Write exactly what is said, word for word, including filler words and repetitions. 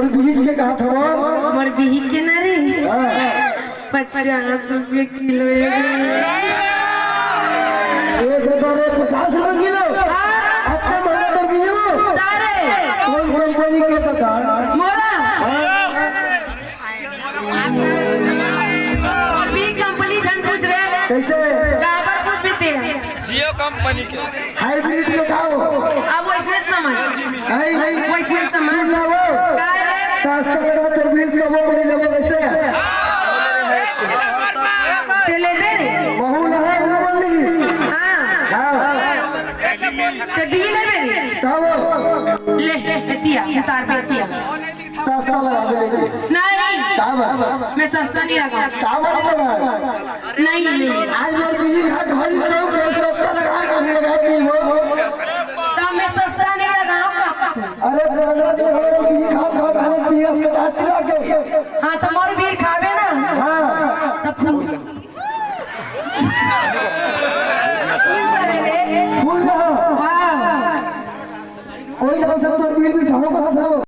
बीज के कहा था वो? मोर बीज के ना रे, हाँ। पचास रुपये किलो है। ये दे दो रे, पचास रुपये किलो। हाँ। अतना महंगा तोर बीज हो? तारे। कौन कंपनी के बता? मोला। हाँ। बी कंपनी झन पूछ रे। कैसे? काबर पूछ भी ते? जियो कंपनी के। हाइब्रिड के का हो? अब वैसने समझ। हाय, हाय। वैसने समझ। सुन ना वो। का रे? सस्ता लगा तो बिल सब वो बड़ी लेवो कैसे? ते लेबे रे? महू ना है, वो बोल लेगी। हाँ। हाँ। ते बी लेबे रे? का वो? ले, एतिया, उतार पे एतिया। सस्ता लगाबे लेके। नहीं। का बा? मैं सस्ता नहीं लगाऊँ। का बा नहीं लगा? नहीं, नहीं। आज मोर बीजी खात भारी सब के सस्ता लगा के हम लगा दी हो। तो मैं सस्ता नहीं लगाऊँ। अरे, पंद्रह दिन हो गए बीजी खात भात हमें बीस के टास लग गए। हाँ, तो मोर बीज खाबे ना। हाँ। तो फूल। फूल ना। हाँ। कोई ना, सब तो बीज भी खाओ, कहाँ खाओ?